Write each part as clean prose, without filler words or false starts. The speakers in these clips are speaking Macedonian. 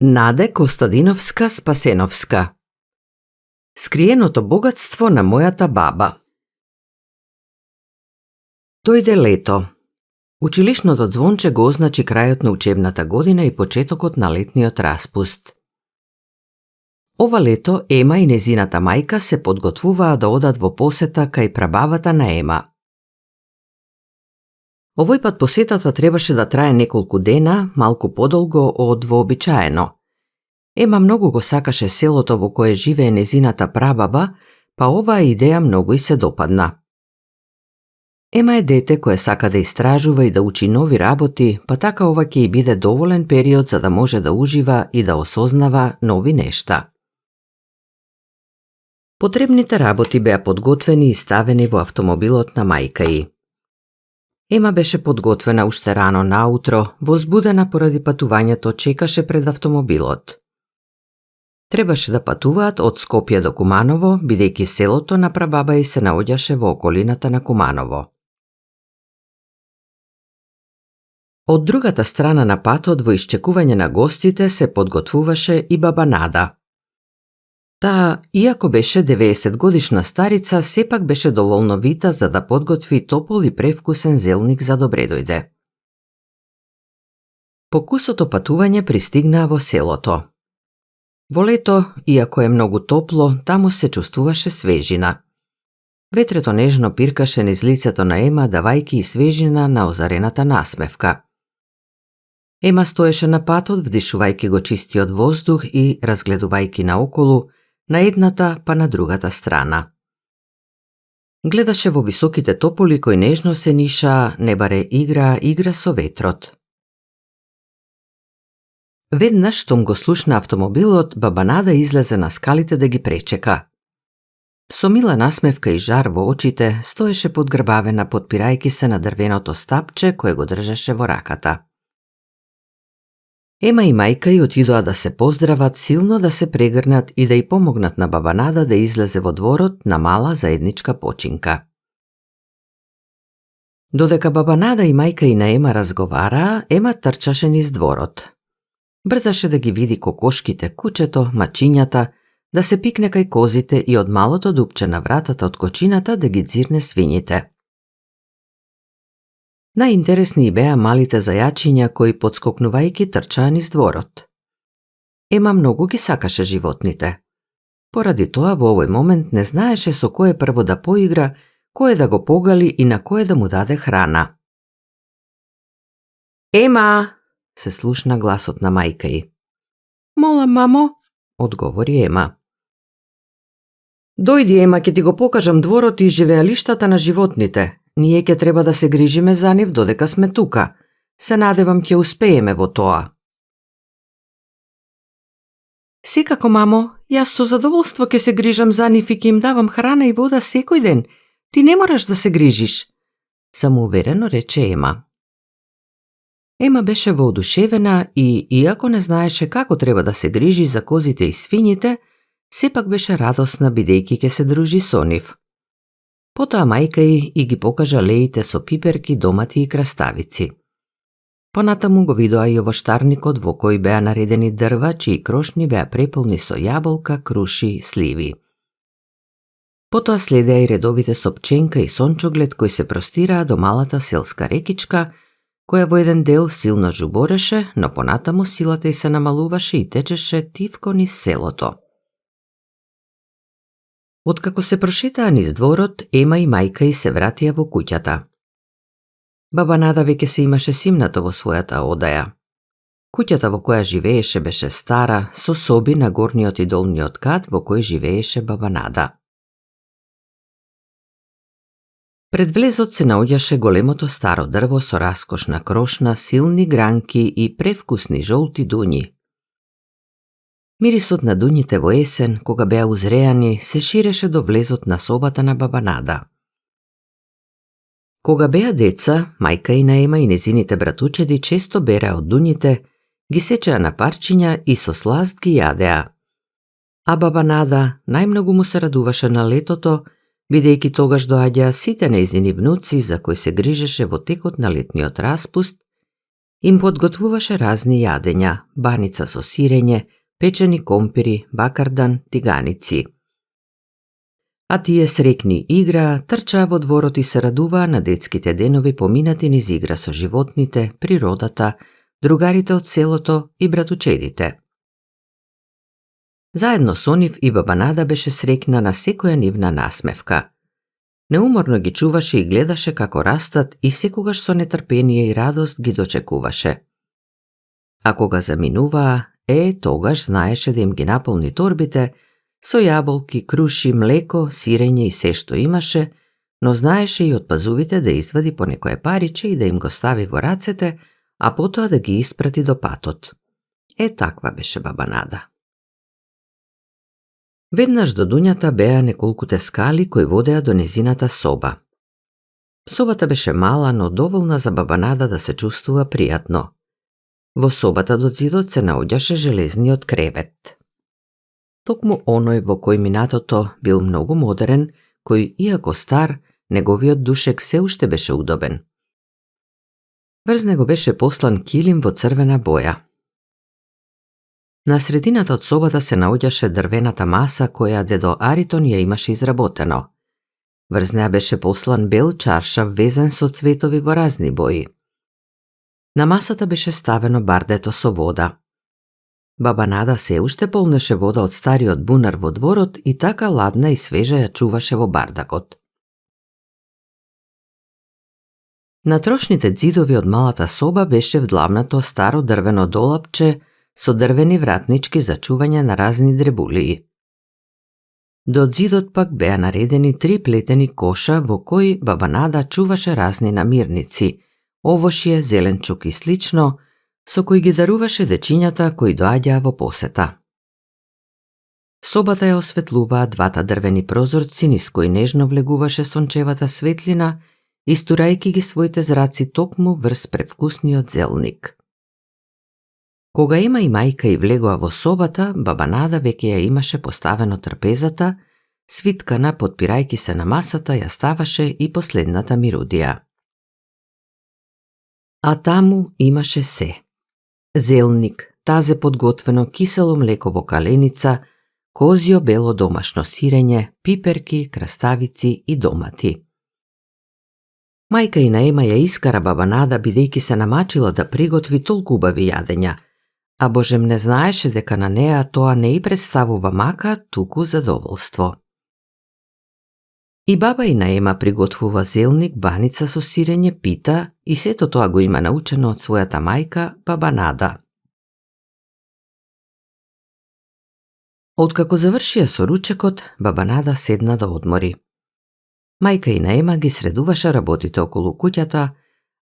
Наде Костадиновска-Спасеновска. Скриеното богатство на мојата баба. Дојде лето. Училишното звонче го означи крајот на учебната година и почетокот на летниот распуст. Ова лето Ема и незината мајка се подготвуваа да одат во посета кај прабабата на Ема. Овој пат посетата требаше да трае неколку дена, малку подолго од вообичаено. Ема многу го сакаше селото во кое живее незината прабаба, па оваа идеја многу и се допадна. Ема е дете кое сака да истражува и да учи нови работи, па така ова ќе и биде доволен период за да може да ужива и да осознава нови нешта. Потребните работи беа подготвени и ставени во автомобилот на мајка ѝ. Ема беше подготвена уште рано наутро, возбудена поради патувањето чекаше пред автомобилот. Требаше да патуваат од Скопје до Куманово, бидејќи селото на прабаба ѝ се наоѓаше во околината на Куманово. Од другата страна на патот во исчекување на гостите се подготвуваше и баба Нада. Таа, иако беше 90 годишна старица, сепак беше доволно вита за да подготви топол и превкусен зелник за добредојде. По кусото патување пристигнаа во селото. Во лето, иако е многу топло, таму се чувствуваше свежина. Ветрето нежно пиркаше низ лицето на Ема, давајќи и свежина на озарената насмевка. Ема стоеше на патот, вдишувајќи го чистиот воздух и разгледувајќи наоколу, на едната па на другата страна. Гледаше во високите тополи кои нежно се нишаа, не баре игра со ветрот. Веднаш штом го слушна автомобилот, баба Нада излезе на скалите да ги пречека. Со мила насмевка и жар во очите, стоеше подгрбавена подпирајќи се на дрвеното стапче кое го држеше во раката. Ема и мајка ѝ отидоа да се поздрават, силно да се прегрнат и да ѝ помогнат на баба Нада да излезе во дворот на мала заедничка починка. Додека баба Нада и мајка ѝ на Ема разговараа, Ема трчаше низ дворот. Брзаше да ги види кокошките, кучето, мачињата, да се пикне кај козите и од малото дупче на вратата од кочината да ги дзирне свињите. Најинтересни беа малите зајачиња кои подскокнувајќи трчаа низ дворот. Ема многу ги сакаше животните. Поради тоа во овој момент не знаеше со кое прво да поигра, кое да го погали и на кое да му даде храна. Ема! Се слушна гласот на мајка ѝ. Молам, мамо, одговори Ема. Дојди, Ема, ќе ти го покажам дворот и живеалиштата на животните. Ние ќе треба да се грижиме за нив додека сме тука. Се надевам ќе успееме во тоа. Секако, мамо, јас со задоволство ќе се грижам за нив и ќе им давам храна и вода секој ден. Ти не мораш да се грижиш, самоуверено рече Ема. Ема беше воодушевена и, иако не знаеше како треба да се грижи за козите и свињите, сепак беше радосна бидејќи ќе се дружи со нив. Потоа мајка ѝ и ги покажа леите со пиперки, домати и краставици. Понатаму го видоа и овоштарникот во кој беа наредени дрва, чии крошни беа преполни со јаболка, круши, сливи. Потоа следеа и редовите со пченка и сончоглед кои се простираа до малата селска рекичка, која во еден дел силно жубореше, но понатаму силата ѝ се намалуваше и течеше тивко низ селото. Откако се прошетаа низ дворот, Ема и мајка ѝ се вратија во куќата. Баба Нада веќе се имаше симнато во својата одаја. Куќата во која живееше беше стара, со соби на горниот и долниот кат во кој живееше баба Нада. Пред влезот се наоѓаше големото старо дрво со раскошна крошна, силни гранки и превкусни жолти дуњи. Мирисот на дуњите во есен, кога беа узреани, се ширеше до влезот на собата на баба Нада. Кога беа деца, мајка и на Ема и незините братучеди често береа од дуњите, ги сечеа на парчиња и со сласт ги јадеа. А баба Нада најмногу му се радуваше на летото, бидејќи тогаш доаѓаа сите нејзини внуци за кои се грижеше во текот на летниот распуст Им подготвуваше разни јадења, баница со сирење, печени компири, бакардан, тиганици. А тие срекни играа, трчаа во дворот и се радуваа на детските денови поминати низ игра со животните, природата, другарите од селото и братучедите. Заедно со нив и баба Нада беше срекна на секоја нивна насмевка. Неуморно ги чуваше и гледаше како растат и секогаш со нетрпение и радост ги дочекуваше. А кога заминуваа, тогаш знаеше да им ги наполни торбите со јаболки, круши, млеко, сирење и се што имаше, но знаеше и од пазувите да извади по некое париче и да им го стави во рацете, а потоа да ги испрати до патот. Таква беше баба Нада. Веднаш до дуњата беа неколкуте скали кои водеа до незината соба. Собата беше мала, но доволна за баба Нада да се чувствува пријатно. Во собата до зидот се наоѓаше железниот кревет. Токму оној во кој минатото бил многу модерен, кој, иако стар, неговиот душек се уште беше удобен. Врз него беше послан килим во црвена боја. На средината од собата се наоѓаше дрвената маса која дедо Аритон ја имаше изработено. Врз неа беше послан бел чаршав везен со цветови во разни бои. На масата беше ставено бардето со вода. Баба Нада се уште полнеше вода од стариот бунар во дворот и така ладна и свежа ја чуваше во бардакот. На трошните ѕидови од малата соба беше вдлавнато старо дрвено долапче со дрвени вратнички за чување на разни дребулии. До ѕидот пак беа наредени 3 плетени коша во кои баба Нада чуваше разни намирници, овошје, зеленчук и слично, со кои ги даруваше дечињата кои доаѓаа во посета. Собата ја осветлуваа двата дрвени прозорци низ кои нежно влегуваше сончевата светлина, истурајки ги своите зраци токму врз превкусниот зелник. Кога Ема и мајка и влегоа во собата, баба Нада веќе ја имаше поставено трпезата, свиткана подпирајки се на масата, ја ставаше и последната мирудија. А таму имаше се. Зелник, тазе подготвено кисело млеко во каленица, козјо бело домашно сирење, пиперки, краставици и домати. Мајка и на Ема ја искара баба Нада бидејќи се намачила да приготви толку убави јадења, а Божем не знаеше дека на неа тоа не и представува мака, туку задоволство. И баба и на Ема приготвува зелник, баница со сирење, пита и сето тоа го има научено од својата мајка, баба Нада. Откако завршија со ручекот, баба Нада седна да одмори. Мајка и на Ема ги средуваше работите околу куќата,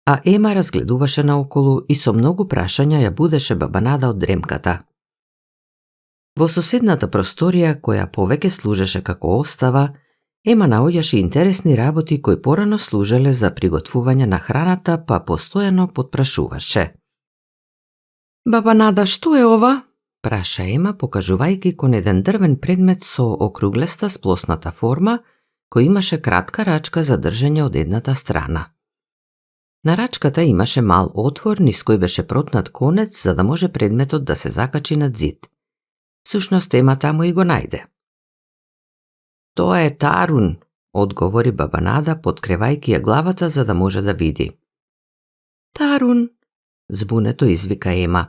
а Ема разгледуваше наоколу и со многу прашања ја будеше баба Нада од дремката. Во соседната просторија, која повеќе служеше како остава, Ема наоѓаше интересни работи кои порано служеле за приготвување на храната, па постојано потпрашуваше. Баба Нада, што е ова? Праша Ема, покажувајќи кон еден дрвен предмет со округлеста сплосната форма, кој имаше кратка рачка за држење од едната страна. На рачката имаше мал отвор низ кој беше протнат конец за да може предметот да се закачи над зид. Сушност Ема таму и го најде. Тоа е тарун, одговори баба Нада, подкревајќи ја главата за да може да види. Тарун, збунето извика Ема.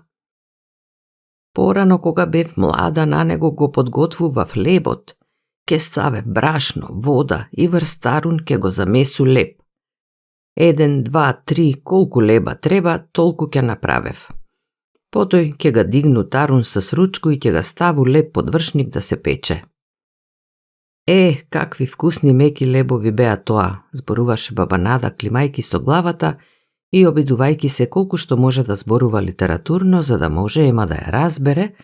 Порано кога бев млада на него го подготвував лебот, ке ставев брашно, вода и врз тарун ке го замесу леб. 1, 2, 3, колку леба треба, толку ќе направев. Потој ќе ga дигну тарун с ручку и ќе ga ставу леб под вршник да се пече. Какви вкусни меки лебови беа тоа, зборуваше баба Нада, климајки со главата и обидувајки се колку што може да зборува литературно за да може Ема да ја разбере,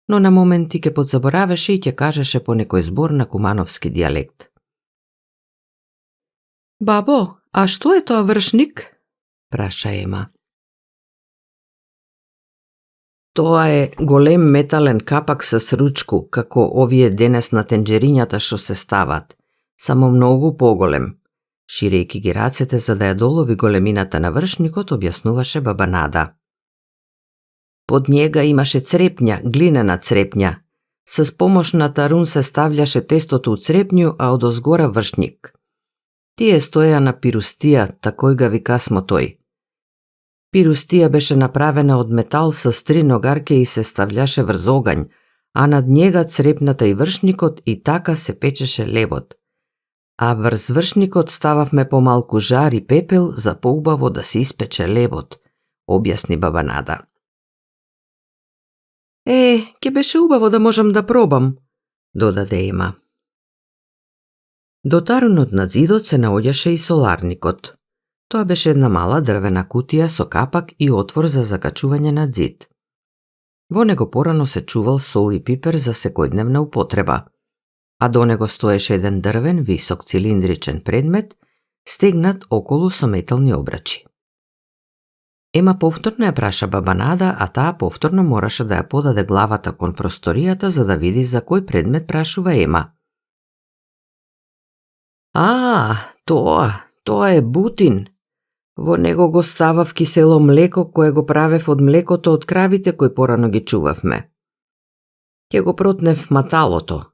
но на моменти ќе подзаборавеше и ќе кажеше по некој збор на кумановски дијалект. Бабо, а што е тоа вршник? Праша Ема. Тоа е голем метален капак с ручку, како овие денес на тенџерињата што се стават, само многу поголем. Ширејќи ги рацете за да ја долови големината на вршникот, објаснуваше баба Нада. Под njega имаше црепња, глинена црепња. С помош на тарун се стављаше тестото у црепњу, а одозгора вршник. Тие стоја на пирустија, такој га викасмо тој. Пирустија беше направена од метал со 3 ногарке и се стављаше врз огањ, а над njega црепната и вршникот и така се печеше лебот. А врз вршникот стававме помалку жар и пепел за поубаво да се испече лебот, објасни баба Нада. Ке беше убаво да можам да пробам, додаде Ема. До тарунот на зидот се наоѓаше и соларникот. Тоа беше една мала дрвена кутија со капак и отвор за закачување на зид. Во него порано се чувал сол и пипер за секојдневна употреба, а до него стоеше еден дрвен, висок цилиндричен предмет, стегнат околу со метални обрачи. Ема повторно ја праша баба Нада, а таа повторно мораше да ја подаде главата кон просторијата за да види за кој предмет прашува Ема. Тоа е бутин. Во него го ставав кисело млеко кое го правев од млекото од кравите кои порано ги чувавме. Ке го протнев маталото.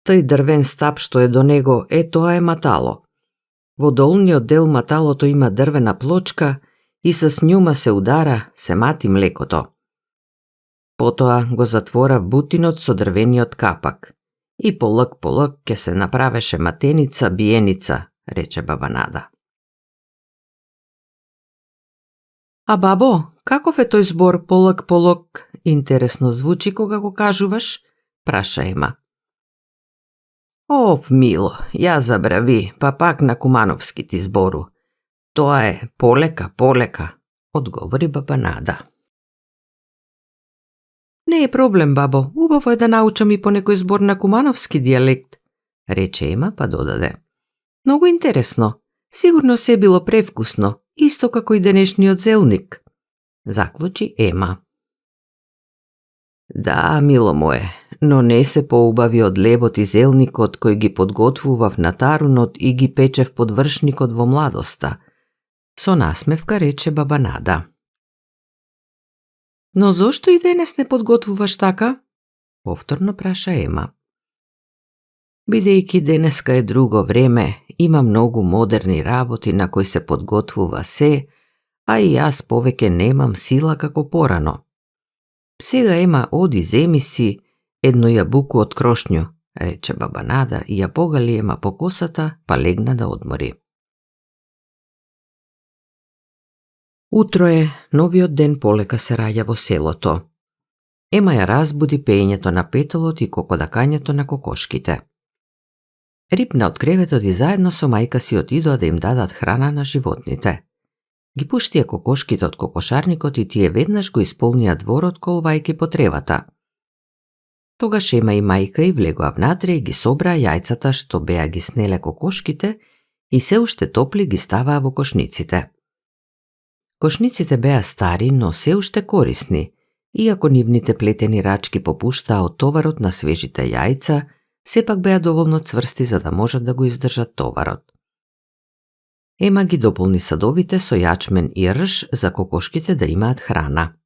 Тај дрвен стап што е до него, тоа е матало. Во долниот дел маталото има дрвена плочка и с њума се удара, се мати млекото. Потоа го затворав бутинот со дрвениот капак и полак ке се направеше матеница, биеница, рече баба Нада. А бабо, каков е тој збор полак, интересно звучи кога го кажуваш? Праша Ема. Мило, ја забрави, па пак на кумановски ти збору. Тоа е полека, одговори баба Нада. Не е проблем, бабо, убаво е да научам и по некој збор на кумановски дијалект, рече Ема, па додаде. Многу интересно, сигурно се било превкусно, исто како и денешниот зелник, заклучи Ема. Да, мило мое, но не се поубави од лебот и зелникот кој ги подготвував на тарунот и ги печев под вршникот во младоста, со насмевка рече баба Нада. Но зошто и денес не подготвуваш така? Повторно праша Ема. Бидејќи денеска е друго време, има многу модерни работи на кои се подготвува се, а и јас повеќе немам сила како порано. Сега Ема оди земи си едно јабуку од крошњу, рече баба Нада и ја погали Ема по косата, па легна да одмори. Утро е, новиот ден полека се раѓа во селото. Ема ја разбуди пеењето на петолот и кокодакањето на кокошките. Рипна од креветот и заедно со мајка си отидоа да им дадат храна на животните. Ги пуштија кокошките од кокошарникот и тие веднаш го исполнија дворот колвајки по тревата. Тогаш Ема и мајка и влегоа внатре и ги собраа јајцата што беа ги снеле кокошките и се уште топли ги ставаа во кошниците. Кошниците беа стари, но се уште корисни, иако нивните плетени рачки попуштаа од товарот на свежите јајца, сепак беа доволно цврсти за да можат да го издржат товарот. Ема ги дополни садовите со јачмен и рж за кокошките да имаат храна.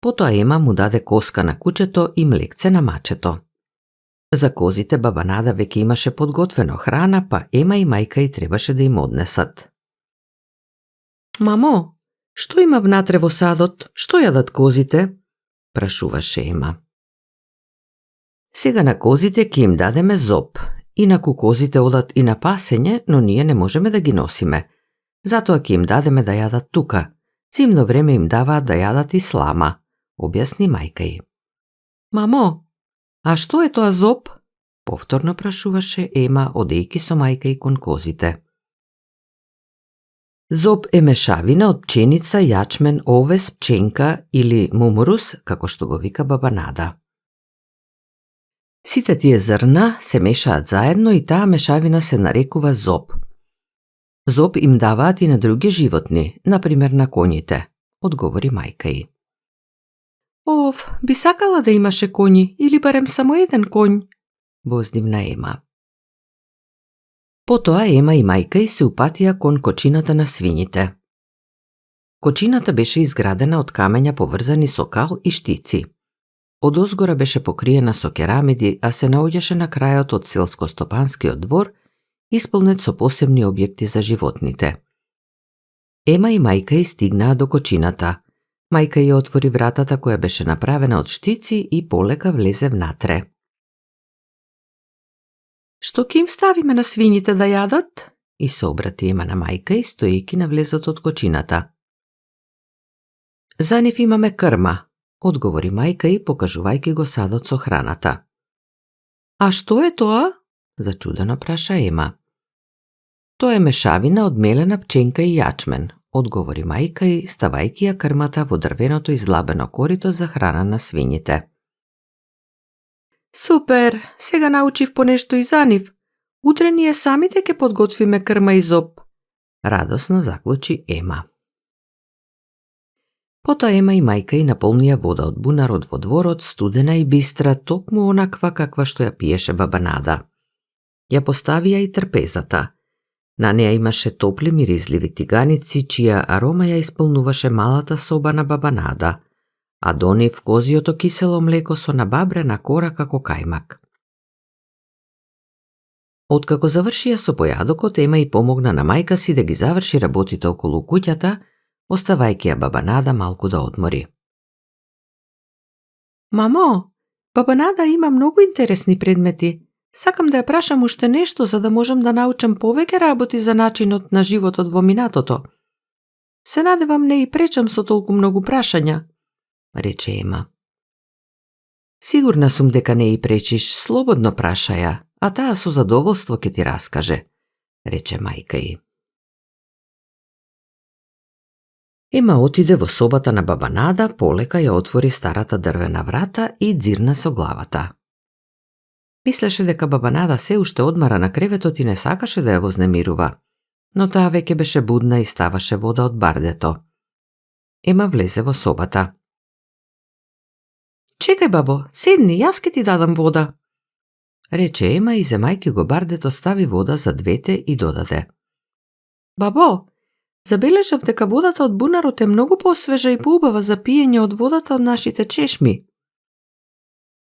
Потоа Ема му даде коска на кучето и млекце на мачето. За козите баба Нада веќе имаше подготвено храна, па Ема и мајка и требаше да им однесат. Мамо, што има внатре во садот? Што јадат козите? Прашуваше Ема. Сега на козите ќе им дадеме зоб. Инаку козите одат и на пасење, но ние не можеме да ги носиме. Затоа ќе им дадеме да јадат тука. Зимно време им даваат да јадат и слама, објасни мајка ѝ. Мамо, а што е тоа зоб? Повторно прашуваше Ема, одејќи со мајка и кон козите. Зоб е мешавина од пченица, јачмен, овес, пченка или мумурус, како што го вика баба Нада. Сите тие зрна се мешаат заедно и таа мешавина се нарекува зоб. Зоб им даваат и на други животни, например на коњите, одговори мајка ѝ. Би сакала да имаше коњи или барем само еден коњ, воздивна Ема. Потоа Ема и мајка ѝ се упатија кон кочината на свињите. Кочината беше изградена од камења поврзани со кал и штици. Од озгора беше покриена со керамиди, а се наоѓаше на крајот од селско-стопанскиот двор, исполнет со посебни објекти за животните. Ема и мајка ѝ стигнаа до кочината. Мајка ја отвори вратата која беше направена од штици и полека влезе внатре. Што ќе им ставиме на свињите да јадат? И се обрати Ема на мајка и стоејќи на влезот од кочината. За нив имаме крма, одговори мајка и покажувајќи го садот со храната. А што е тоа? Зачудено праша Ема. Тоа е мешавина од мелена пченка и јачмен, одговори мајка и ставајќи ја крмата во дрвеното излабено корито за храна на свињите. Супер, сега научив по нешто и за нив. Утре ние самите ќе подготвиме крма и зоб. Радосно заклучи Ема. Потоа Ема и мајка и наполнија вода од бунарот во дворот, студена и бистра, токму онаква каква што ја пиеше баба Нада. Ја поставија и трпезата. На неа имаше топли миризливи тиганици, чија арома ја исполнуваше малата соба на баба Нада, а до нив козиото кисело млеко со набабрена кора како кајмак. Откако завршија со појадокот, Ема и помогна на мајка си да ги заврши работите околу куќата, оставајќи ја баба Нада малку да одмори. Мамо, баба Нада има многу интересни предмети. Сакам да ја прашам уште нешто за да можам да научам повеќе работи за начинот на животот во минатото. Се надевам не и пречам со толку многу прашања, рече Ема. Сигурна сум дека не и пречиш, слободно прашаја, а таа со задоволство ќе ти раскаже, рече мајка ѝ. Ема отиде во собата на баба Нада, полека ја отвори старата дрвена врата и дзирна со главата. Мислеше дека баба Нада се уште одмара на креветот и не сакаше да ја вознемирува, но таа веќе беше будна и ставаше вода од бардето. Ема влезе во собата. Чекај, бабо, седни, јас ке ти дадам вода, рече Ема и земајќи го бардето стави вода за двете и додаде. Бабо, забележав дека водата од бунарот е многу посвежа и поубава за пиење од водата од нашите чешми.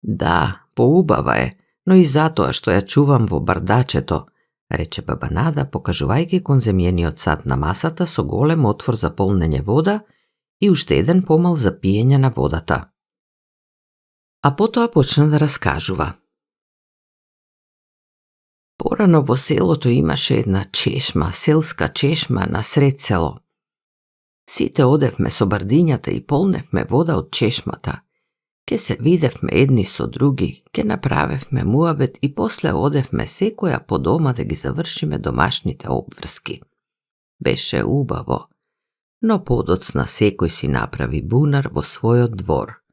Да, поубава е, но и затоа што ја чувам во бардачето, рече баба Нада, покажувајќи кон земјениот сад на масата со голем отвор за полнење вода и уште еден помал за пиење на водата. А потоа почна да раскажува. Порано во селото имаше една чешма, селска чешма на сред село. Сите одевме со бардињата и полневме вода од чешмата. Ке се видевме едни со други, ке направевме муабет и после одевме секоја по дома да ги завршиме домашните обврски. Беше убаво, но подоцна секој си направи бунар во својот двор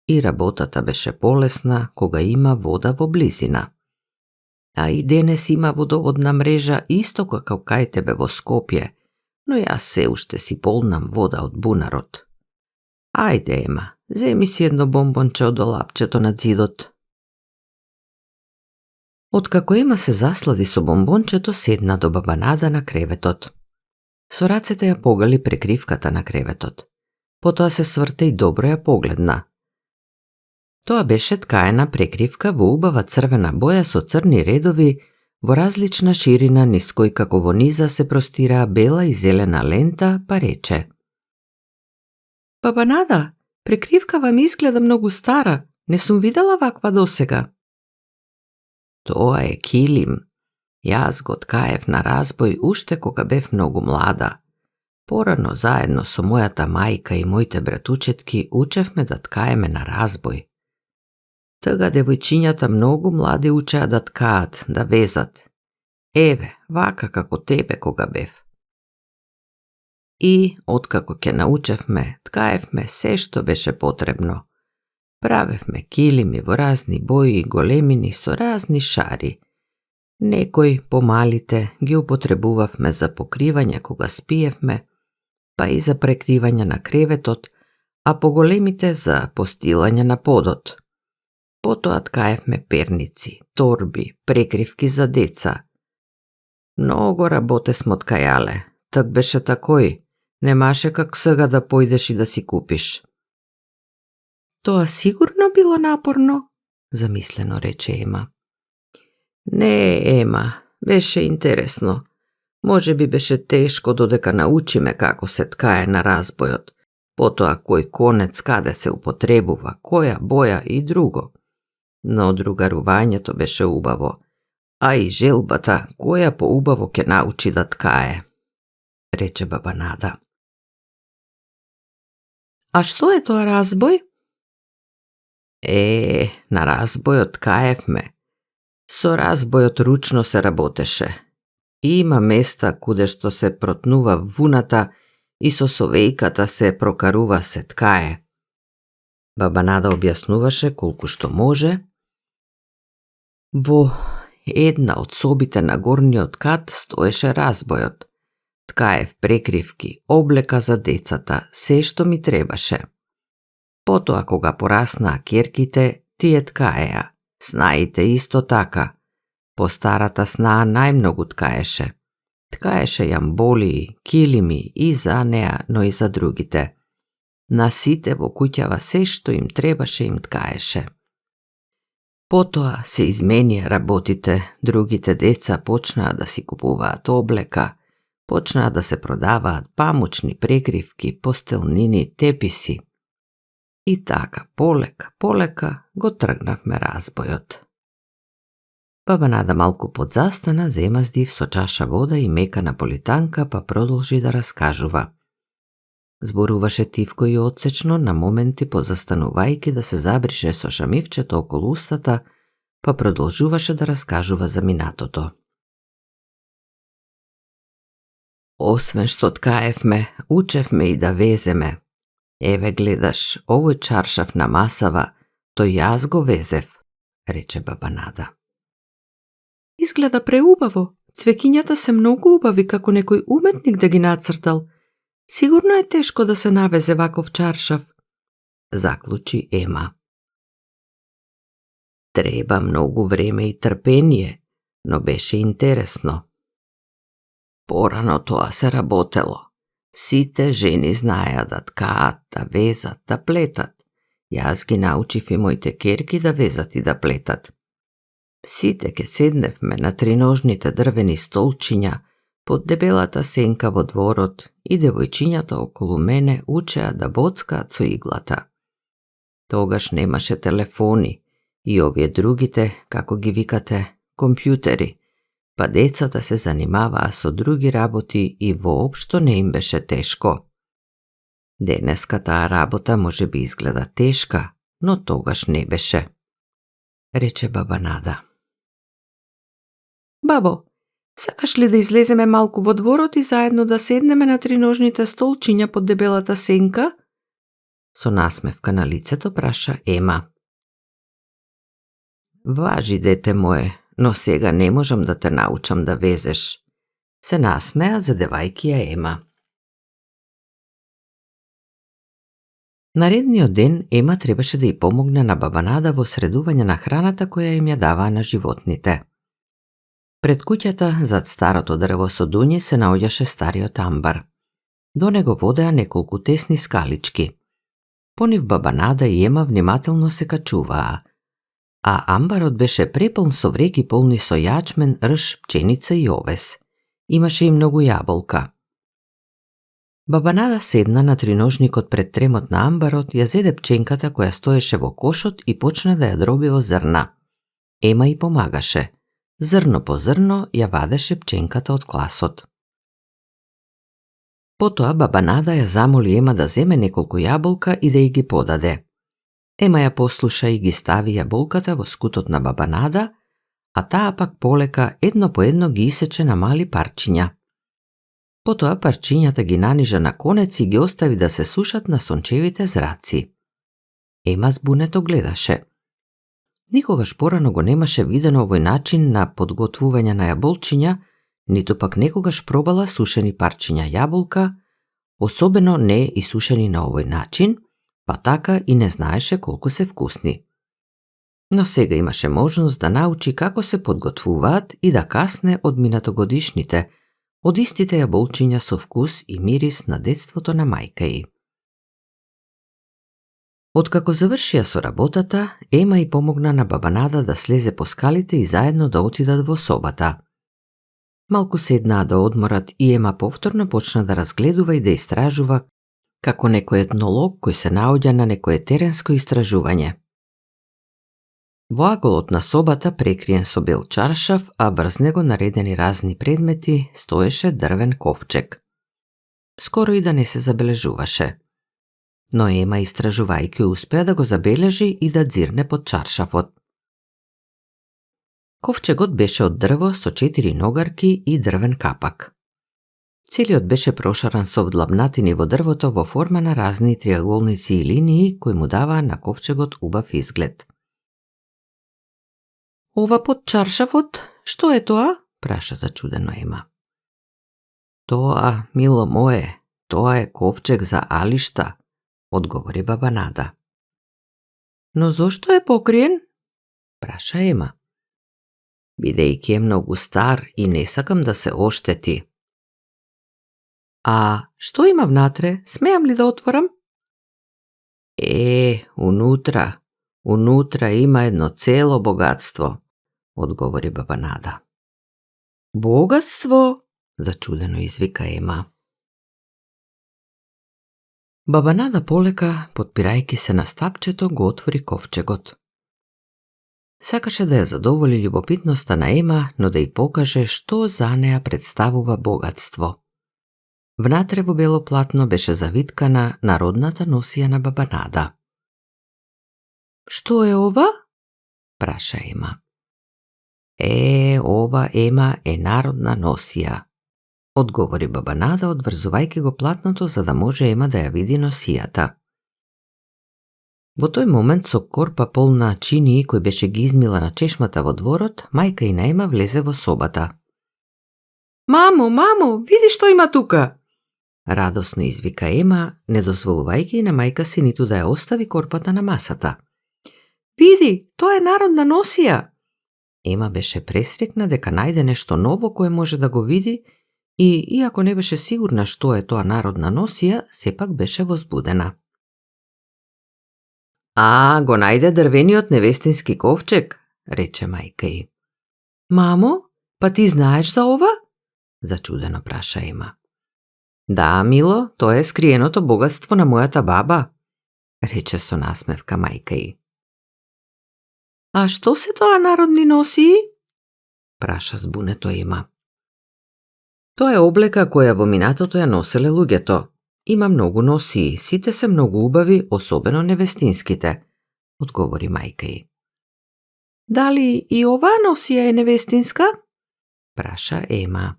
и работата беше полесна кога има вода во близина. А и денес има водоводна мрежа исто како кај тебе во Скопје, но јас се уште си полнам вода од бунарот. Ајде, Ема, земи си едно бомбонче од олапчето на зидот. Откако Ема се заслади со бомбончето, седна до баба Нада на креветот. Со рацете ја погали прекривката на креветот. Потоа се сврте и добро ја погледна. Тоа беше ткаена прекривка во убава црвена боја со црни редови во различна ширина, низ кој како во низа се простираа бела и зелена лента, па рече. Баба Нада, прекривка вам изгледа многу стара, не сум видела ваква досега. Тоа е килим. Јас го ткаев на разбој уште кога бев многу млада. Порано заедно со мојата мајка и моите братучетки учевме да ткаеме на разбој. Тога девојчињата многу млади учеа да ткаат, да везат. Еве, вака како тебе кога бев. И, откако ќе научевме, ткаевме се што беше потребно. Правевме килими во разни бои и големини со разни шари. Некои, помалите, ги употребувавме за покривање кога спиевме, па и за прекривање на креветот, а поголемите за постилање на подот. Потоа ткаевме перници, торби, прекривки за деца. Многу работе смо ткајале, так беше такој, Немаше как сега да појдеш и да си купиш. Тоа сигурно било напорно, замислено рече Ема. Не, Ема, беше интересно. Може би беше тешко додека научиме како се ткае на разбојот, потоа кој конец каде се употребува, која боја и друго. Но другарувањето беше убаво, а и желбата која поубаво ќе научи да ткае, рече баба Нада. А што е тоа разбој? На разбојот ткаевме. Со разбојот ручно се работеше. Има места куде што се протнува вуната и со совејката се прокарува се ткае. Баба Нада објаснуваше колку што може. Во една од собите на горниот кат стоеше разбојот. Ткаев прекривки, облека за децата, се што ми требаше. Потоа кога пораснаа ќерките, тие ткаеа, снаите исто така. По старата снаа најмногу ткаеше. Ткаеше јамболии, килими и за неа, но и за другите. На сите во куќава се што им требаше им ткаеше. Потоа се изменија работите, другите деца почнаа да си купуваат облека, почнаа да се продаваат памучни прекривки, постелнини, теписи. И така, полека го тргнавме разбојот. Баба Нада малку подзастана, зема здив со чаша вода и мека наполитанка, па продолжи да раскажува. Зборуваше тивко и одсечно, на моменти позастанувајќи да се забрише со шамивчето околу устата, па продолжуваше да раскажува за минатото. Освен што ткаевме, учевме и да веземе. Еве гледаш, овој чаршаф на масава, тој јас го везев, рече баба Нада. Изгледа преубаво. Цвекињата се многу убави како некој уметник да ги нацртал. Сигурно е тешко да се навезе ваков чаршаф, заклучи Ема. Треба многу време и трпение, но беше интересно. Порано тоа се работело. Сите жени знаеа да ткаат, да везат, да плетат. Јас ги научив и моите ќерки да везат и да плетат. Сите ке седневме на триножните дрвени столчиња под дебелата сенка во дворот и девојчињата околу мене учеа да боцкаат со иглата. Тогаш немаше телефони и овие другите, како ги викате, компјутери, па децата се занимаваа со други работи и воопшто не им беше тешко. Денеска таа работа може би изгледа тешка, но тогаш не беше, рече баба Нада. Бабо, сакаш ли да излеземе малку во дворот и заедно да седнеме на триножните столчиња под дебелата сенка? Со насмевка на лицето праша Ема. Важи, дете мое, но сега не можам да те научам да везеш. Се насмеа задевајки ја Ема. Наредниот ден Ема требаше да ја помогне на баба Нада во средување на храната која им ја даваа на животните. Пред куќата, зад старото дрво со дуњи, се наоѓаше стариот амбар. До него водеа неколку тесни скалички. По нив баба Нада и Ема внимателно се качуваа, а амбарот беше препълн со вреки полни со јачмен, рж, пченица и овес. Имаше и многу јаболка. Баба Нада седна на триножникот пред тремот на амбарот, ја зеде пченката која стоеше во кошот и почна да ја дроби во зрна. Ема и помагаше. Зрно по зрно ја вадеше пченката од класот. Потоа баба Нада ја замоли Ема да земе неколку јаболка и да ја ги подаде. Ема ја послуша и ги стави јаболката во скутот на баба Нада, а таа пак полека едно по едно ги исече на мали парчиња. Потоа парчињата ги нанижа на конец и ги остави да се сушат на сончевите зраци. Ема збунето гледаше. Никогаш порано го немаше видено овој начин на подготвување на јаболчиња, ниту пак некогаш пробала сушени парчиња јаболка, особено не и сушени на овој начин, па така и не знаеше колку се вкусни. Но сега имаше можност да научи како се подготвуваат и да касне од минатогодишните, од истите јаболчиња со вкус и мирис на детството на мајка ѝ. Откако завршија со работата, Ема и помогна на баба Нада да слезе по скалите и заедно да отидат во собата. Малку седнаа да одморат и Ема повторно почна да разгледува и да истражува како некој етнолог кој се наоѓа на некое теренско истражување. Во аголот на собата, прекриен со бел чаршав, а врз него наредени разни предмети, стоеше дрвен ковчег. Скоро и да не се забележуваше. Но Ема, истражувајќи, успеа да го забележи и да дзирне под чаршафот. Ковчегот беше од дрво со 4 ногарки и дрвен капак. Целиот беше прошаран со вдлабнатини во дрвото во форма на разни триаголници и линии кои му даваа на ковчегот убав изглед. Ова под чаршафот, што е тоа? Праша зачудено Ема. Тоа, мило мое, тоа е ковчег за Алишта, одговори баба Нада. Но зошто е покриен? Праша Ема. Бидејќи е многу стар и не сакам да се оштети. А што има внатре? Смеам ли да отворам? Унутра има едно цело богатство, одговори баба Нада. Богатство? Зачудено извика Ема. Баба Нада полека, подпирајќи се на стапчето, го отвори ковчегот. Сакаше да ја задоволи љубопитноста на Ема, но да ја покаже што за неа представува богатство. Внатре во бело платно беше завиткана народната носија на баба Нада. Што е ова? Праша Ема. Ова, Ема, е народна носија, одговори баба Нада, одврзувајќи го платното за да може Ема да ја види носијата. Во тој момент со корпа полна чинии кој беше ги измила на чешмата во дворот, мајка и на Ема влезе во собата. Мамо, види што има тука! Радосно извика Ема, не дозволувајќи и на мајка си ниту да ја остави корпата на масата. Види, тоа е народна носија! Ема беше пресрекна дека најде нешто ново кое може да го види и, иако не беше сигурна што е тоа народна носија, сепак беше возбудена. Го најде дрвениот невестински ковчег, рече мајка ѝ. Мамо, па ти знаеш за ова? Зачудено праша Ема. Да, мило, тоа е скриеното богатство на мојата баба, рече со насмевка мајка ѝ. А што се тоа народни носии? Праша збунето Ема. Тоа е облека која во минатото ја носеле луѓето. Има многу носии, сите се многу убави, особено невестинските, одговори мајка ѝ. Дали и оваа носија е невестинска? Праша Ема.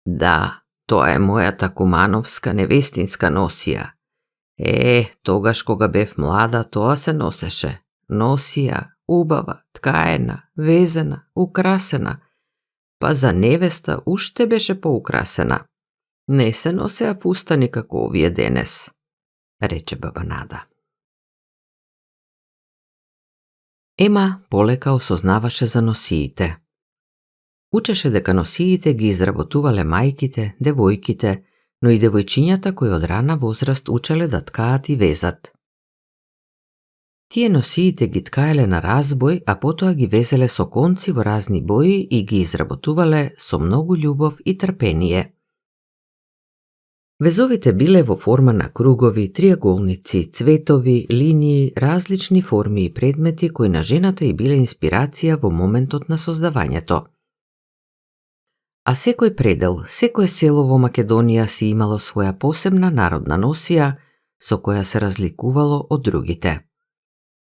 Да, тоа е мојата кумановска невестинска носија. Тогаш кога бев млада, тоа се носеше. Носија, убава, ткаена, везена, украсена. Па за невеста уште беше поукрасена. Не се носеа фустани како овие денес, рече баба Нада. Ема полека осознаваше за носиите. Учеше дека носиите ги изработувале мајките, девојките, но и девојчињата кои од рана возраст учеле да ткаат и везат. Тие носиите ги ткаеле на разбој, а потоа ги везеле со конци во разни бои и ги изработувале со многу љубов и трпение. Везовите биле во форма на кругови, триаголници, цветови, линии, различни форми и предмети кои на жената и биле инспирација во моментот на создавањето. А секој предел, секое село во Македонија си имало своја посебна народна носија со која се разликувало од другите.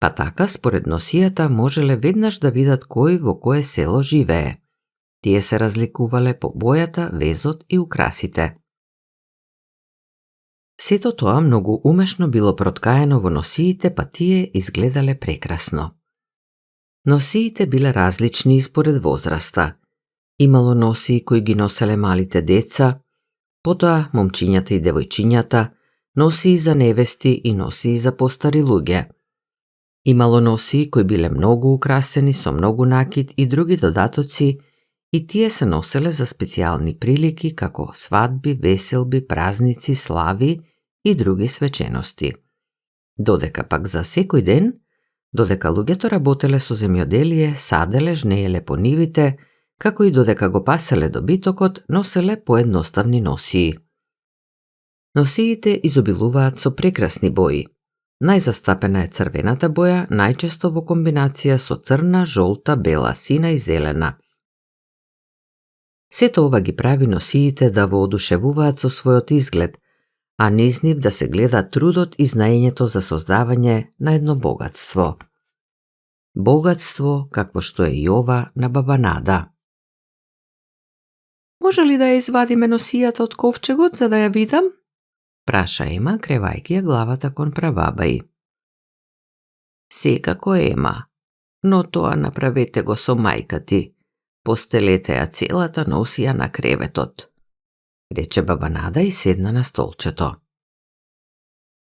Па така, според носијата, можеле веднаш да видат кој во кое село живее. Тие се разликувале по бојата, везот и украсите. Сето тоа многу умешно било проткаено во носиите, па тие изгледале прекрасно. Носиите биле различни според возраста. Имало носии кои ги носеле малите деца, потоа момчињата и девојчињата, носии за невести и носии за постари луѓе. Имало носии кои биле многу украсени со многу накид и други додатоци и тие се носеле за специјални прилики како свадби, веселби, празници, слави и други свечености. Додека пак за секој ден, додека луѓето работеле со земјоделие, саделе, жнееле по нивите, како и додека го паселе добитокот, носеле поедноставни носии. Носиите изобилуваат со прекрасни бои. Најзастапена е црвената боја, најчесто во комбинација со црна, жолта, бела, сина и зелена. Сето ова ги прави носиите да воодушевуваат со својот изглед, а низ нив да се гледа трудот и знаењето за создавање на едно богатство. Богатство какво што е и ова на баба Нада. Може ли да ја извадиме носијата од ковчегот за да ја видам? Праша Ема, кревајќи ја главата кон прабаба ѝ. Секако, Ема, но тоа направете го со мајка ти. Постелете ја целата носија на креветот, рече баба Нада и седна на столчето.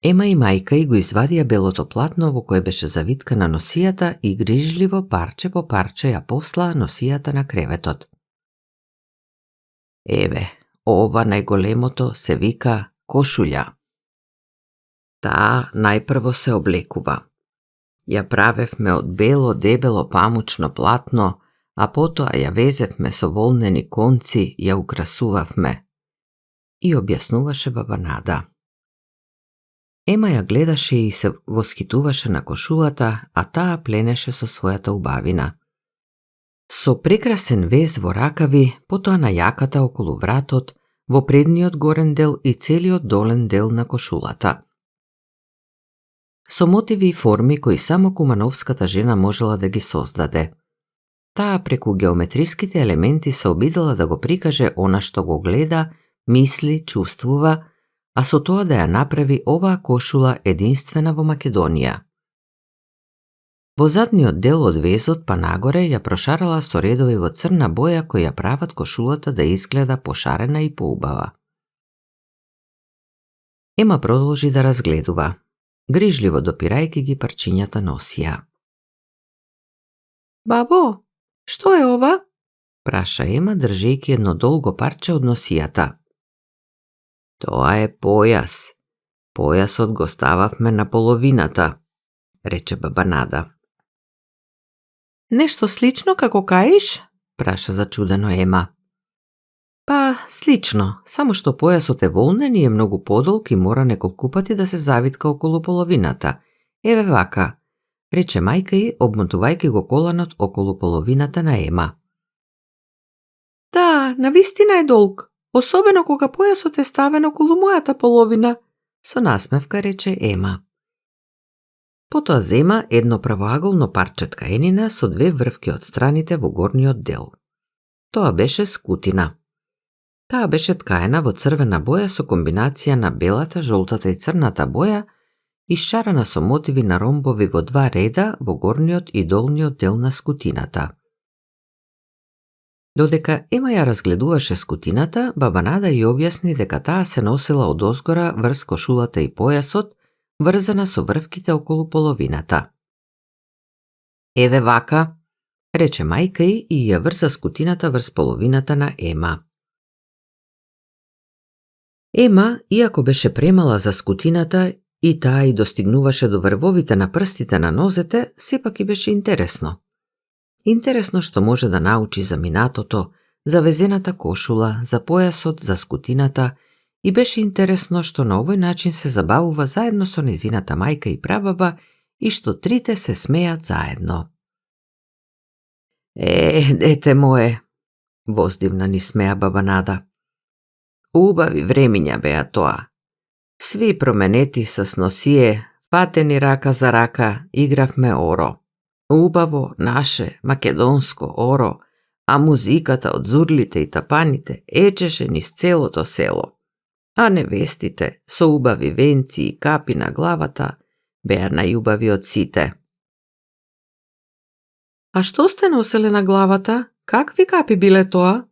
Ема и мајка ѝ го извадија белото платно во кое беше завиткана носијата и грижливо парче по парче ја послаа носијата на креветот. Еве, ова најголемото се вика кошулја. Таа најпрво се облекува. Ја правевме од бело, дебело памучно платно, а потоа ја везевме со волнени конци, ја украсувавме. И објаснуваше баба Нада. Ема ја гледаше и се восхитуваше на кошулата, а таа пленеше со својата убавина. Со прекрасен вез во ракави, потоа на јаката околу вратот, во предниот горен дел и целиот долен дел на кошулата. Со мотиви и форми кои само кумановската жена можела да ги создаде. Таа преку геометриските елементи се обидела да го прикаже она што го гледа, мисли, чувствува, а со тоа да ја направи оваа кошула единствена во Македонија. Во задниот дел од везот па нагоре ја прошарала со редови во црна боја кои ја прават кошулата да изгледа пошарена и поубава. Ема продолжи да разгледува, грижливо допирајќи ги парчињата носија. Бабо, што е ова? Праша Ема, држејќи едно долго парче од носијата. Тоа е појас. Појасот го стававме на половината, рече баба Нада. Нешто слично како каиш? Праша зачудено Ема. Па, слично, само што појасот е волнен и е многу подолг и мора неколку пати да се завитка околу половината. Еве вака, рече мајка ѝ, обмотувајќи го коланот околу половината на Ема. Да, навистина е долг, особено кога појасот е ставен околу мојата половина, со насмевка рече Ема. Потоа зема едно правоаголно парче ткаенина со две врвки од страните во горниот дел. Тоа беше скутина. Таа беше ткаена во црвена боја со комбинација на белата, жолтата и црната боја, исшарана со мотиви на ромбови во два реда во горниот и долниот дел на скутината. Додека Ема ја разгледуваше скутината, баба Нада ја објасни дека таа се носела од озгора врз кошулата и појасот, врзана со врвките околу половината. Еве вака, рече мајка ѝ и ја врза скутината врз половината на Ема. Ема, иако беше премала за скутината и таа и достигнуваше до врвовите на прстите на нозете, сепак и беше интересно. Интересно што може да научи за минатото, за везената кошула, за појасот, за скутината, и беше интересно што на овој начин се забавува заедно со незината мајка и прабаба и што трите се смеат заедно. Дете мое, воздивна ни смеа баба Нада. Убави времиња беа тоа. Сви променети со носие, патени рака за рака, игравме оро. Убаво, наше, македонско оро, а музиката од зурлите и тапаните ечеше низ целото село. А невестите, со убави венци и капи на главата, беа најубави од сите. А што сте носеле на главата? Какви капи биле тоа?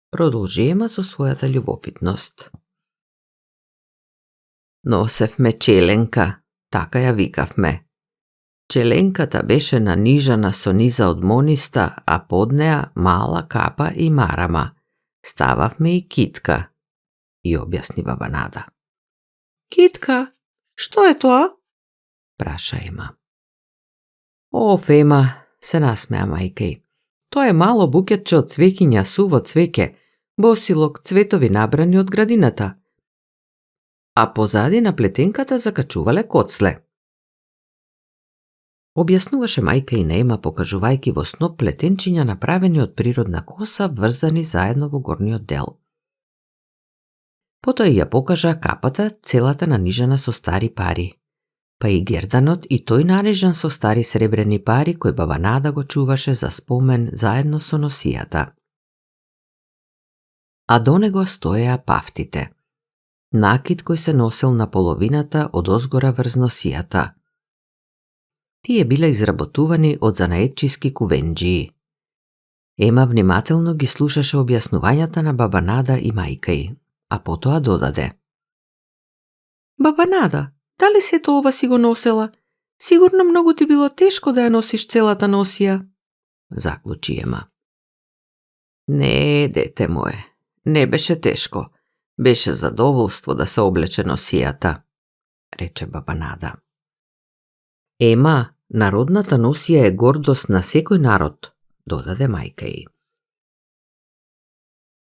Продолжи Ема со својата љубопитност. Носевме челенка, така ја викавме. Челенката беше нанижана со низа од мониста, а под неа мала капа и марама. Стававме и китка, и објасни баба Нада. Китка, што е тоа? Праша Ема. Оф, Ема, се насмеа мајка ѝ. Тоа е мало букетче од цвеќиња, суво цвеќе, босилок, цветови набрани од градината. А позади на плетенката закачувале коцле. Објаснуваше мајка и на Ема, покажувајќи во сноп плетенчиња направени од природна коса, врзани заедно во горниот дел. Потоа ја покажа капата, целата нанижана со стари пари. Па и герданот и тој нанижан со стари сребрени пари, кој баба Нада го чуваше за спомен заедно со носијата. А до него стоеа пафтите. Накид кој се носел на половината од озгора врз носијата. Тие биле изработувани од занаетчиски кувенџии. Ема внимателно ги слушаше објаснувањата на баба Нада и мајка ѝ, а потоа додаде. Баба Нада, дали сето ова си го носела? Сигурно многу ти било тешко да ја носиш целата носија. Заклучи Ема. Не, дете мое, не беше тешко. Беше задоволство да се облече носијата, рече баба Нада. Ема, народната носија е гордост на секој народ, додаде мајка ѝ.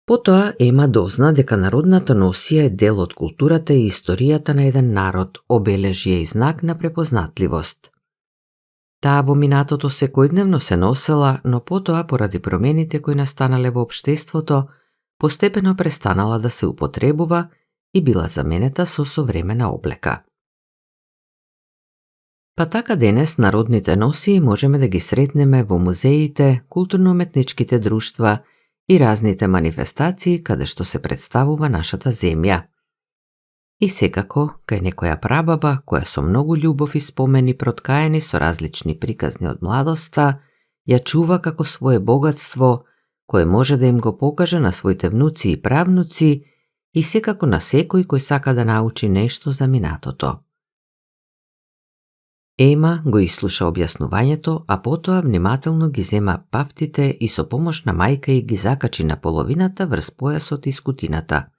Потоа Ема дозна дека народната носија е дел од културата и историјата на еден народ, обележје и знак на препознатливост. Таа во минатото секојдневно се носела, но потоа поради промените кои настанале во општеството, постепено престанала да се употребува и била заменета со современа облека. Па така денес народните носии можеме да ги сретнеме во музеите, културно-уметничките друштва и разните манифестации каде што се представува нашата земја. И секако, кај некоја прабаба, која со многу љубов и спомени проткаени со различни приказни од младоста, ја чува како свое богатство, кое може да им го покаже на своите внуци и правнуци и секако на секој кој сака да научи нешто за минатото. Ема го ислуша објаснувањето, а потоа внимателно ги зема пафтите и со помош на мајка ѝ ги закачи на половината врз појасот и скутината.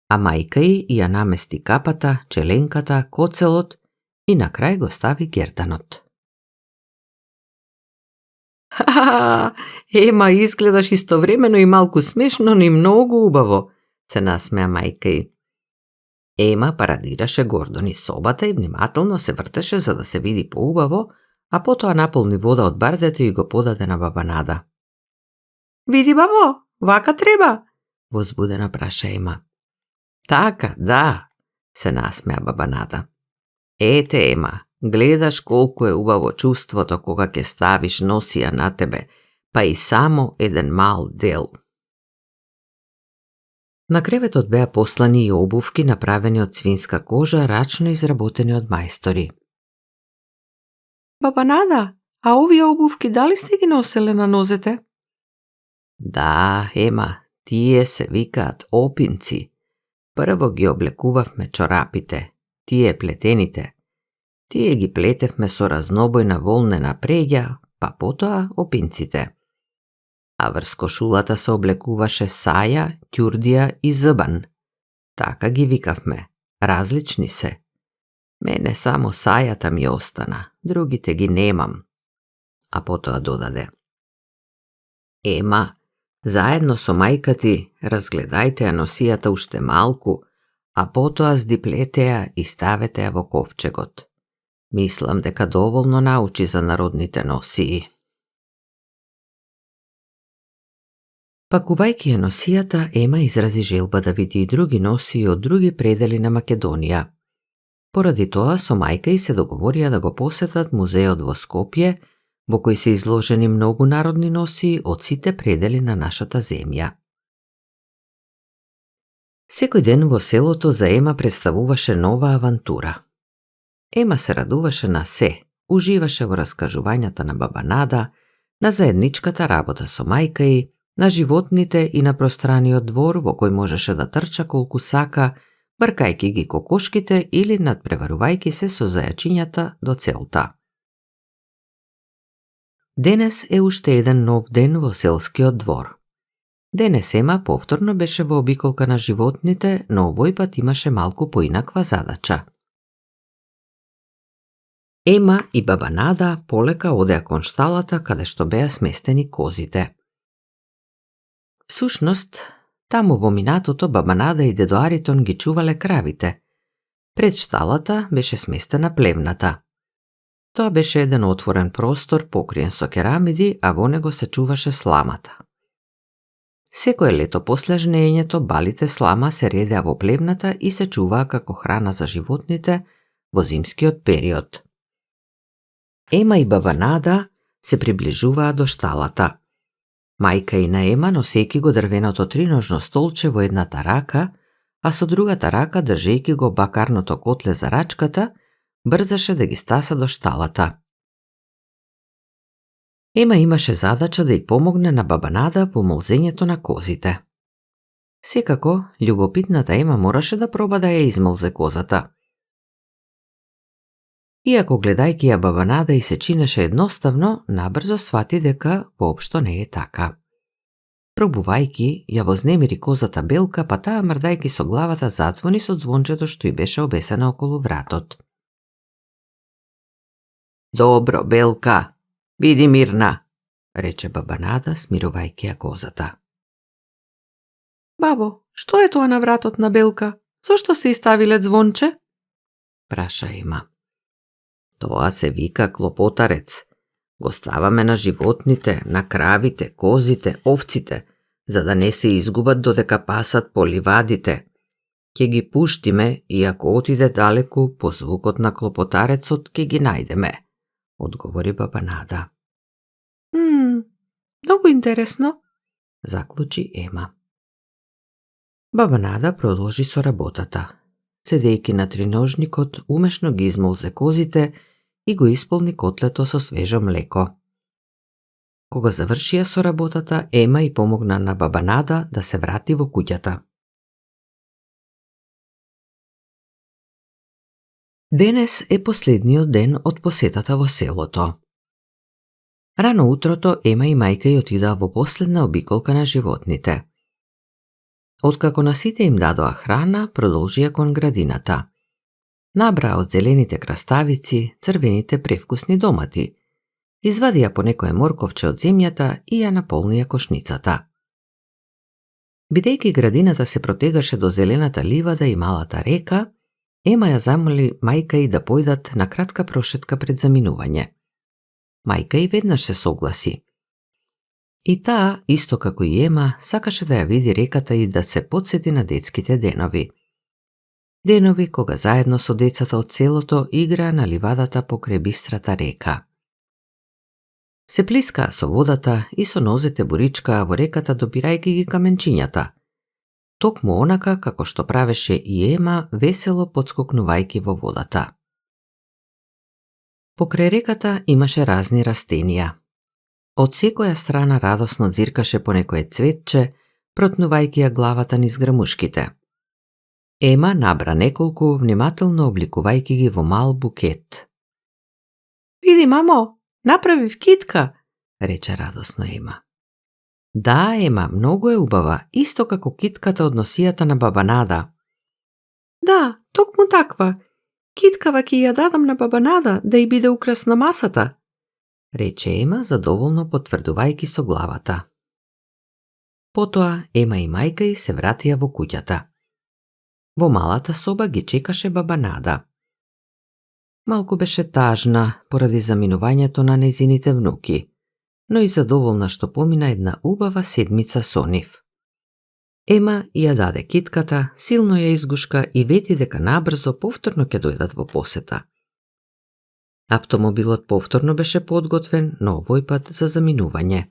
А мајка ѝ ја намести капата, челенката, коцелот и на крај го стави герданот. Ха, Ема, изгледаш истовремено и малку смешно, но и многу убаво, се насмеа мајка ѝ. Ема парадираше гордо низ собата и внимателно се вртеше за да се види поубаво, а потоа наполни вода од бардето и го подаде на баба Нада. Види, бабо, вака треба, возбудена праша Ема. Така, да, се насмеа баба Нада. Ете, Ема, гледаш колку е убаво чувството кога ќе ставиш носија на тебе, па и само еден мал дел. На креветот беа послани и обувки направени од свинска кожа, рачно изработени од мајстори. Баба Нада, а овие обувки дали сте ги носеле на нозете? Да, Ема, тие се викаат опинци. Прво ги облекувавме чорапите, тие плетените. Тие ги плетевме со разнобојна волнена преѓа, па потоа опинците. А врз кошулата се облекуваше саја, ќурдија и зъбан. Така ги викавме, различни се. Мене само сајата ми остана, другите ги немам. А потоа додаде. Ема, заедно со мајка ти, разгледајте ја носијата уште малку, а потоа здиплете ја и ставете ја во ковчегот. Мислам дека доволно научи за народните носии. Пакувајќи ја носијата, Ема изрази желба да види и други носии од други предели на Македонија. Поради тоа со мајка ѝ се договорија да го посетат музеот во Скопје, во кој се изложени многу народни носии од сите предели на нашата земја. Секој ден во селото за Ема представуваше нова авантура. Ема се радуваше на се, уживаше во раскажувањата на баба Нада, на заедничката работа со мајка ѝ, на животните и на пространиот двор во кој можеше да трча колку сака, бркајќи ги кокошките или надпреварувајќи се со зајачињата до целта. Денес е уште еден нов ден во селскиот двор. Денес Ема повторно беше во обиколка на животните, но овој пат имаше малку поинаква задача. Ема и баба Нада полека одеа кон шталата каде што беа сместени козите. Всушност, таму во минатото баба Нада и дедо Аритон ги чувале кравите. Пред шталата беше сместена плевната. Тоа беше еден отворен простор покриен со керамиди, а во него се чуваше сламата. Секое лето после жнеењето балите слама се редеа во плевната и се чуваа како храна за животните во зимскиот период. Ема и баба Нада се приближуваа до шталата. Мајка и на Ема носејќи го дрвеното триножно столче во едната рака, а со другата рака држејќи го бакарното котле за рачката, брзаше да ги стаса до шталата. Ема имаше задача да ја помогне на баба Нада во молзењето на козите. Секако, љубопитната Ема мораше да проба да ја измолзе козата. Иако гледајќи ја баба Нада и се чинеше едноставно, набрзо свати дека воопшто не е така. Пробувајќи, ја вознемири козата Белка, па таа мрдајќи со главата зацвони со звончето што й беше обесено околу вратот. Добро, Белка, биди мирна, рече баба Нада, смирувајќи ја козата. Бабо, што е тоа на вратот на Белка? Зошто се иставиле звонче? Праша Ема. Тоа се вика клопотарец. Го ставаме на животните, на кравите, козите, овците, за да не се изгубат додека пасат по ливадите. Ќе ги пуштиме и ако отиде далеку, по звукот на клопотарецот ќе ги најдеме, одговори баба Нада. Многу интересно, заклучи Ема. Баба Нада продолжи со работата. Седејќи на триножникот, умешно ги измолзе козите и го исполни котлето со свежо млеко. Кога завршија со работата, Ема и помогна на баба Нада да се врати во куќата. Денес е последниот ден од посетата во селото. Рано утрото Ема и мајка ја отидаа во последна обиколка на животните. Откако на сите им дадоа храна, продолжија кон градината. Набраа од зелените краставици, црвените превкусни домати. Извадија по некое морковче од земјата и ја наполнија кошницата. Бидејќи градината се протегаше до зелената ливада и малата река, Ема ја замоли мајка и да појдат на кратка прошетка пред заминување. Мајка и веднаш се согласи. И таа, исто како и Ема, сакаше да ја види реката и да се потсети на детските денови. Денови кога заедно со децата од селото играа на ливадата покрај бистрата река. Се плискаа со водата и со нозете буричкаа во реката допирајќи ги каменчињата. Токму онака како што правеше и Ема, весело подскокнувајќи во водата. Покрај реката имаше разни растенија. Од секоја страна радосно дзиркаше по некое цветче, протнувајќи ја главата низ грмушките. Ема набра неколку, внимателно обликувајќи ги во мал букет. Види, мамо, направив китка, рече радосно Ема. Да, Ема, многу е убава, исто како китката од носијата на баба Нада. Да, токму таква. Киткава ќе ја дадам на баба Нада да ја биде украс на масата, рече Ема, задоволно потврдувајќи со главата. Потоа Ема и мајка ѝ се вратија во куќата. Во малата соба ги чекаше баба Нада. Малку беше тажна поради заминувањето на нејзините внуки, но и задоволна што помина една убава седмица со нив. Ема ја даде китката, силно ја изгушка и вети дека набрзо повторно ќе дојдат во посета. Автомобилот повторно беше подготвен, но овој пат за заминување.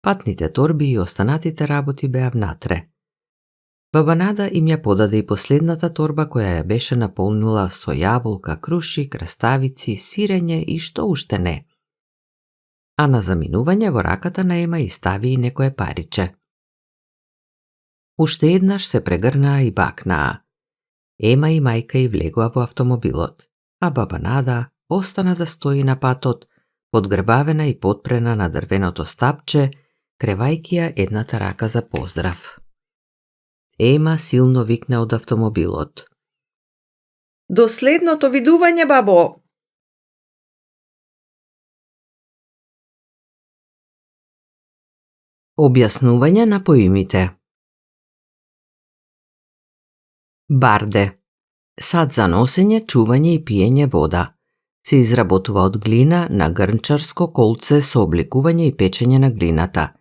Патните торби и останатите работи беа внатре. Баба Нада им ја подаде и последната торба која ја беше наполнила со јаболка, круши, краставици, сирење и што уште не. А на заминување во раката на Ема и стави и некое париче. Уште еднаш се прегрнаа и бакнаа. Ема и мајка и влегоа во автомобилот, а баба Нада остана да стои на патот, подгрбавена и подпрена на дрвеното стапче, кревајќи ја едната рака за поздрав. Ема силно викна од автомобилот. До следното видување, бабо! Објаснување на поимите. Барде. Сад за носење, чување и пиење вода. Се изработува од глина на грнчарско колце со обликување и печење на глината.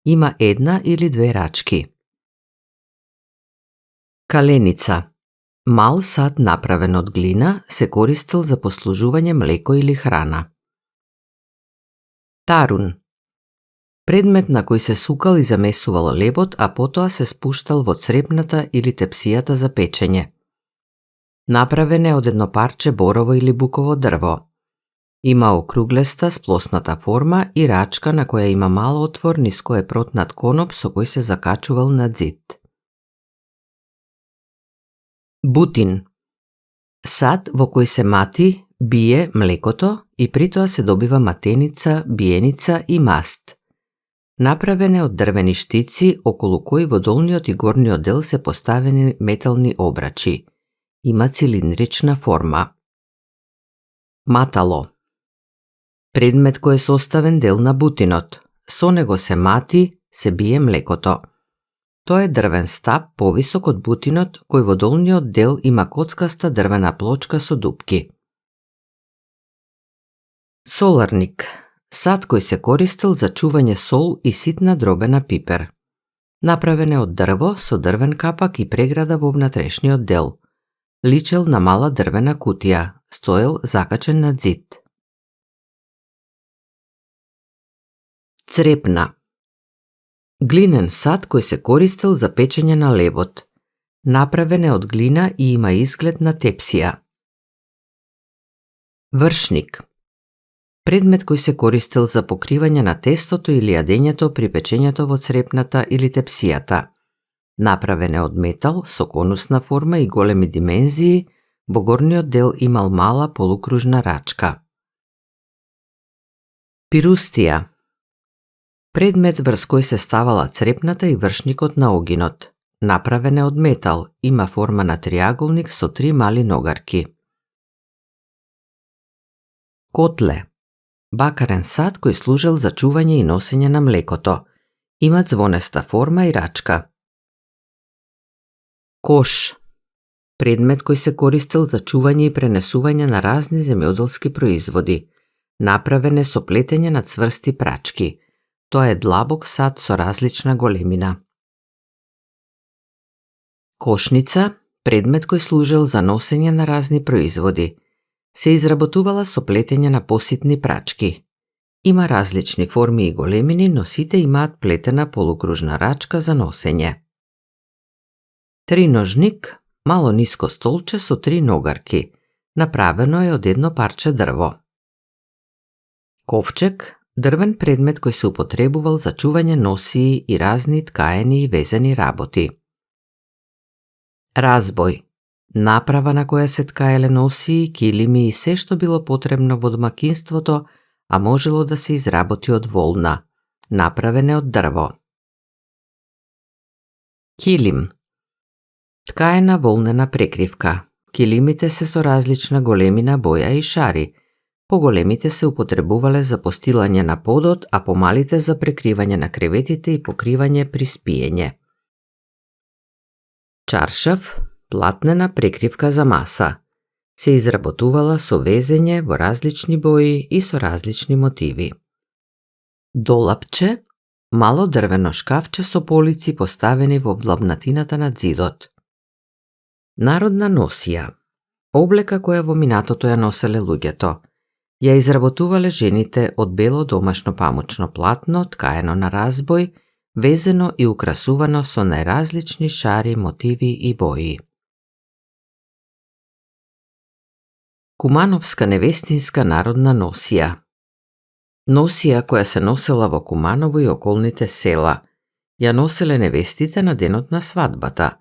Има една или две рачки. Каленица. Мал сад направен од глина се користел за послужување млеко или храна. Тарун. Предмет на кој се сукал и замесувал лебот, а потоа се спуштал во црепната или тепсијата за печење. Направен е од едно парче борово или буково дрво. Има округлеста, сплосната форма и рачка на која има мал отвор низ кој е протнат коноп со кој се закачувал на ѕид. Бутин. Сад во кој се мати, бие млекото и притоа се добива матеница, биеница и маст. Направен е од дрвени штици, околу кои во долниот и горниот дел се поставени метални обрачи. Има цилиндрична форма. Матало. Предмет кој е составен дел на бутинот. Со него се мати, се бие млекото. Тоа е дрвен стап повисок од бутинот, кој во долниот дел има коцкаста дрвена плочка со дупки. Соларник. Сад кој се користел за чување сол и ситна дробена пипер. Направен е од дрво со дрвен капак и преграда во внатрешниот дел. Личел на мала дрвена кутија, стоел закачен на ѕид. Црепна. Глинен сад кој се користел за печење на лебот. Направен е од глина и има изглед на тепсија. Вршник. Предмет кој се користел за покривање на тестото или јадењето при печењето во црепната или тепсијата. Направен е од метал со конусна форма и големи димензии, во горниот дел имал мала полукружна рачка. Пирустија. Предмет врз кој се ставала црепната и вршникот на огинот. Направен е од метал, има форма на триаголник со 3 мали ногарки. Котле. Бакарен сад кој служел за чување и носење на млекото. Има звонеста форма и рачка. Кош. Предмет кој се користел за чување и пренесување на разни земјоделски производи. Направен е со плетење на цврсти прачки. Тоа е длабок сад со различна големина. Кошница. Предмет кој служел за носење на разни производи. Се изработувала со плетење на поситни прачки. Има различни форми и големини, но сите имаат плетена полукружна рачка за носење. Триножник, мало ниско столче со 3 ногарки. Направено е од едно парче дрво. Ковчег, дрвен предмет кој се употребувал за чување носии и разни ткаени и везени работи. Разбој. Направа на која се ткаеле носии, килими и се што било потребно во домакинството, а можело да се изработи од волна. Направен е од дрво. Килим. Ткаена волнена прекривка. Килимите се со различна големина, боја и шари. Поголемите се употребувале за постилање на подот, а помалите за прекривање на креветите и покривање при спиење. Чаршаф. Платнена прекривка за маса. Се изработувала со везење во различни бои и со различни мотиви. Долапче. Мало дрвено шкафче со полици поставени во вдлабнатината на ѕидот. Народна носија. Облека која во минатото ја носеле луѓето. Ја изработувале жените од бело домашно памучно платно, ткаено на разбој, везено и украсувано со најразлични шари, мотиви и бои. Кумановска невестинска народна носија. Носија која се носела во Куманово и околните села. Ја носеле невестите на денот на свадбата.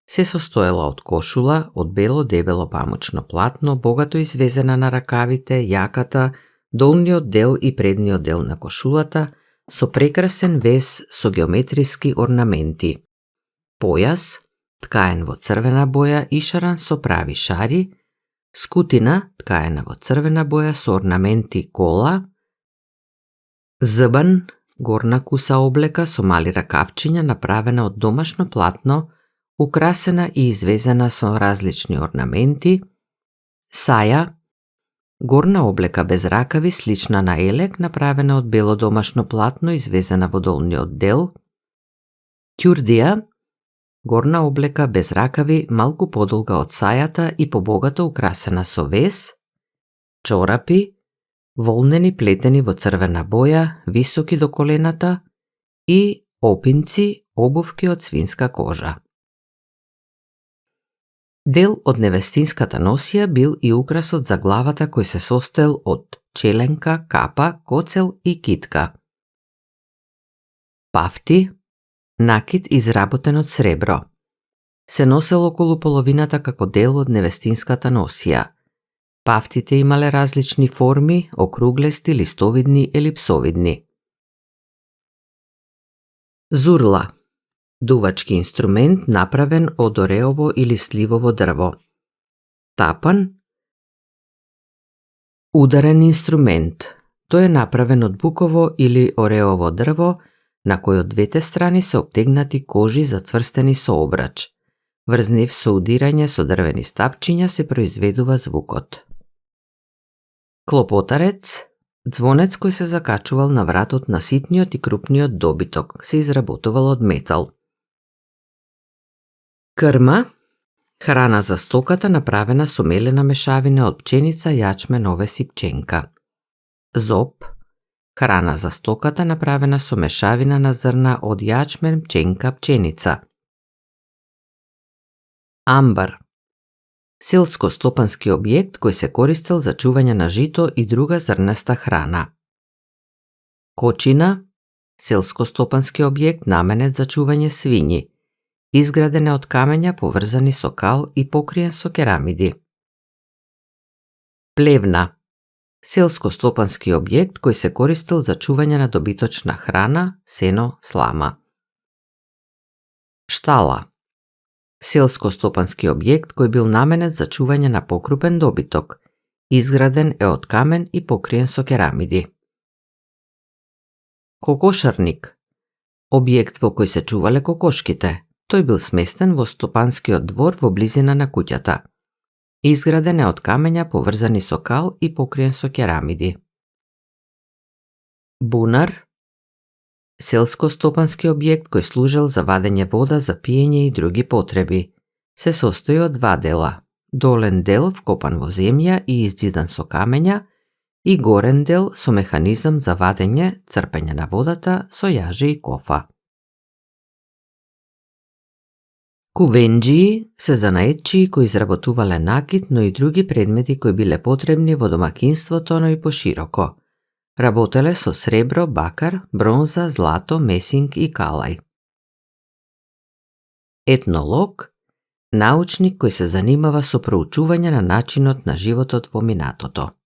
се состоела од кошула од бело дебело памучно платно, богато извезена на ракавите, јаката, долниот дел и предниот дел на кошулата, со прекрасен вез со геометриски орнаменти. Појас, ткаен во црвена боја и шаран со прави шари, скутина, ткаена во црвена боја со орнаменти кола, збан, горна куса облека со мали ракавчиња направена од домашно платно, украсена и извезена со различни орнаменти, саја, горна облека без ракави слична на елек направена од бело домашно платно извезена во долниот дел, ќурдија, горна облека без ракави малку подолга од сајата и побогато украсена со вез, чорапи, волнени плетени во црвена боја, високи до колената и опинци, обувки од свинска кожа. Дел од невестинската носија бил и украсот за главата кој се состоел од челенка, капа, коцел и китка. Пафти, накид изработен од сребро. Се носел околу половината како дел од невестинската носија. Пафтите имале различни форми, округлести, листовидни, елипсовидни. Зурла, дувачки инструмент направен од ореово или сливово дрво. Тапан, ударен инструмент. Тој е направен од буково или ореово дрво, на кој од двете страни се обтегнати кожи зацврстени со обрач. Врз нив со удирање со дрвени стапчиња се произведува звукот. Клопотарец, звонец кој се закачувал на вратот на ситниот и крупниот добиток, се изработувал од метал. Крма, храна за стоката направена со мелена мешавина од пченица, јачмен, овес и пченка. Зоб, храна за стоката направена со мешавина на зрна од јачмен, пченка, пченица. Амбар, селско-стопански објект кој се користел за чување на жито и друга зрнеста храна. Кочина, селско-стопански објект наменет за чување свињи, изграден е од камења поврзани со кал и покриен со керамиди. Плевна, селско-стопански објект кој се користел за чување на добиточна храна, сено, слама. Штала, селско-стопански објект кој бил наменет за чување на покрупен добиток, изграден е од камен и покриен со керамиди. Кокошарник, објект во кој се чувале кокошките. Тој бил сместен во стопанскиот двор во близина на куќата. Изграден е од камења поврзани со кал и покриен со керамиди. Бунар, селско-стопански објект кој служел за вадење вода за пиење и други потреби. Се состои од два дела. Долен дел вкопан во земја и издидан со камења и горен дел со механизам за вадење, црпење на водата со јаже и кофа. Кувенџии се занаетчии кои изработувале накид, но и други предмети кои биле потребни во домакинството, но и пошироко. Работеле со сребро, бакар, бронза, злато, месинг и калај. Етнолог, научник кој се занимава со проучување на начинот на животот во минатото.